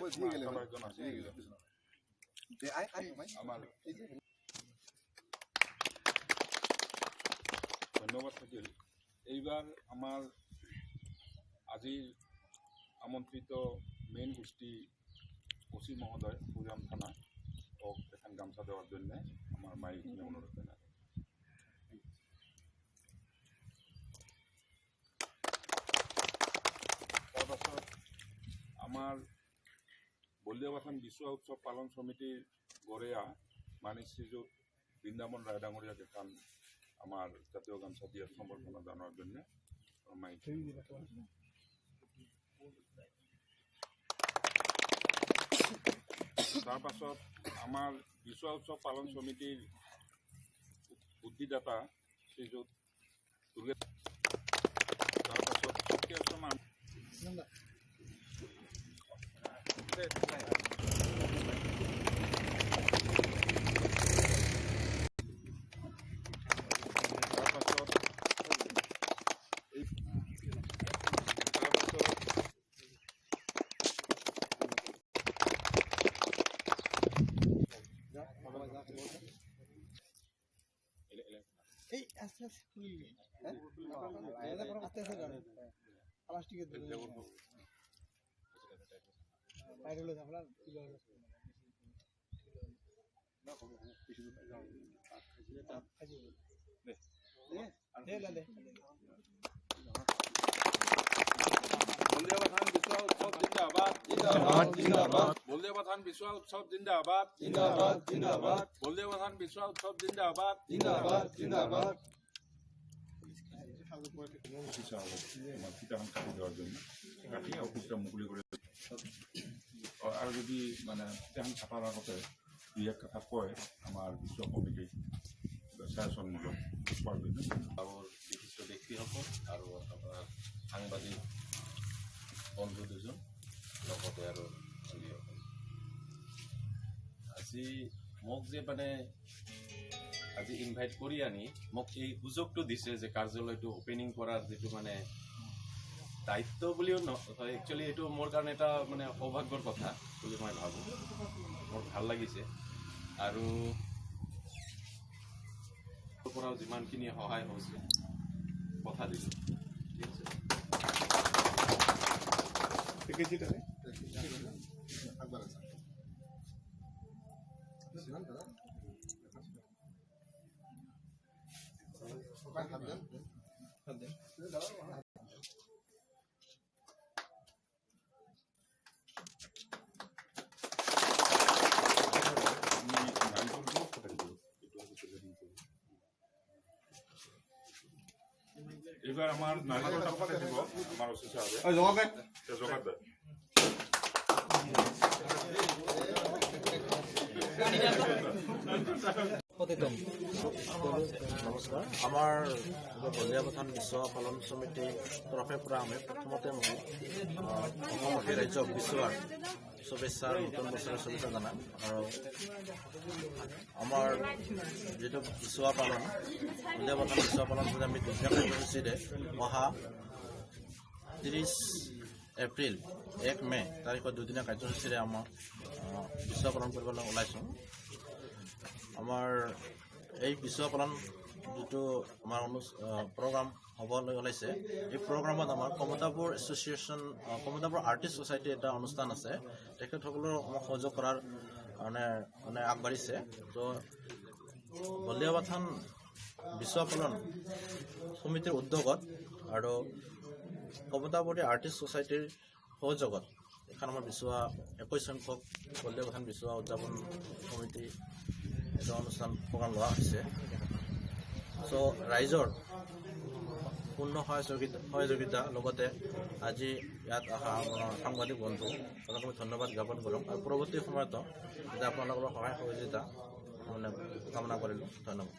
আমাৰ আছে। আমাৰ ধন্যবাদ থাকিল। এইবাৰ আমাৰ আজিৰ আমন্ত্ৰিত মেইন গোষ্ঠী অচি মহোদয়, সুজাম থানা ওক এখন গামছা দেওয়াৰ জন্য আমাৰ মাইক অনুৰোধ জানাই। তাৰপাছত আমাৰ বলিয়াবাথান বিশ্ব উৎসৱ পালন সমিতিৰ গড়েয়া মানে শ্ৰীযুত বৃন্দাবন ৰায় ডাঙৰীয়াক এখন আমাৰ জাতীয় গামছা দিয়ে সম্বৰ্ধনা জনোৱাৰ জন্য মাইক। তাৰপাছত আমাৰ বিশ্ব উৎসৱ পালন সমিতিৰ বুদ্ধিদাতা শ্ৰীযুত দুৰ্গে, তাৰপাছত শক্তি আশ্ৰম। তাৰপাছত তাৰপাছত এই আস্তে আস্তে খুললি, হ্যাঁ, আস্তে আস্তে প্লাস্টিকেৰ বাইৰে হলো ঝামেলা। বলিয়াবাথান বিশ্ব উৎসৱ জিন্দাবাদ, জিন্দাবাদ, জিন্দাবাদ। বলিয়াবাথান বিশ্ব উৎসৱ জিন্দাবাদ, জিন্দাবাদ, জিন্দাবাদ। বলিয়াবাথান বিশ্ব উৎসৱ জিন্দাবাদ, জিন্দাবাদ, জিন্দাবাদ। ফিতাখন কাটি দেওয়াৰ জন্য, কাটি অফিসটা মুকলি কৰে। আৰু যদি মানে ফিতাখন কাটাৰ আগতে দুই এক কথা কয় আমাৰ বিশ্ব কমিটিক ছাজেশ্যনমূলক কোৱাৰ জন্য। গাঁৱৰ বিশিষ্ট ব্যক্তিসকল আৰু আপোনাৰ সাংবাদিক বন্ধু দুজন, লগতে আৰু ভণ্টীসকল, আজি মোক যে মানে আজি ইনভাইট কৰি আনি মোক এই সুযোগটো দিছে যে কাৰ্যালয়টো অপেনিং কৰাৰ যিটো মানে দায়িত্ব বুলিও নহয়, একচুৱেলি এইটো মোৰ কাৰণে এটা মানে সৌভাগ্যৰ কথা বুলি মই ভাবোঁ। মোৰ ভাল লাগিছে আৰু পৰাও যিমানখিনি সহায় হৈছে কথা দিলোঁ। ঠিক আছে। আমি নাৰিকলটো ফাটাই দিব। এইটো আছে প্ৰেজেণ্ট কৰিব। এইবাৰ আমাৰ নাৰিকলটা ফাটাই দিব আমাৰ অচি চাহাবে। জগাত দে। নমস্কাৰ। আমাৰ বলিয়াবাথান বিশ্ব পালন সমিতিৰ তৰফৰ পৰা আমি প্ৰথমতে মই অসমবাসী ৰাইজক বিশ্বৰ শুভেচ্ছা, নতুন বছৰৰ শুভেচ্ছা জনাম। আৰু আমাৰ যিটো বিশ্ব পালন, বলিয়াবাথান বিশ্ব পালন সমিতি, আমি দুদিনীয়া কাৰ্যসূচীৰে অহা 30 এপ্ৰিল, 1 মে' তাৰিখত দুদিনীয়া কাৰ্যসূচীৰে আমাৰ বিশ্ব পালন কৰিবলৈ ওলাইছোঁ। আমাৰ এই বিশ্ব পালন যিটো আমাৰ প্ৰগ্ৰাম হ'বলৈ ওলাইছে, এই প্ৰগ্ৰামত আমাৰ কমতাপুৰ এছ'চিয়েশ্যন, কমতাপুৰ আৰ্টিষ্ট ছ'চাইটিৰ এটা অনুষ্ঠান আছে। তেখেতসকলেও আমাক সহযোগ কৰাৰ কাৰণে মানে আগবাঢ়িছে। তো বলিয়াবাথান বিশ্ব পালন সমিতিৰ উদ্যোগত আৰু কমতাপুৰী আৰ্টিষ্ট ছ'চাইটিৰ সহযোগত এখন আমাৰ বিচুৱা 21 সংখ্যক বলিয়াবাথান বিচুৱা উদযাপন সমিতি এটা অনুষ্ঠান প্ৰগ্ৰাম লোৱা হৈছে। চ' ৰাইজৰ পূৰ্ণ সহযোগিতা, লগতে আজি ইয়াত অহা আপোনাৰ সাংবাদিক বন্ধু, তেওঁলোকক আমি ধন্যবাদ জ্ঞাপন কৰোঁ আৰু পৰৱৰ্তী সময়তো যাতে আপোনালোকৰ সহায় সহযোগিতা মানে কামনা কৰিলোঁ। ধন্যবাদ।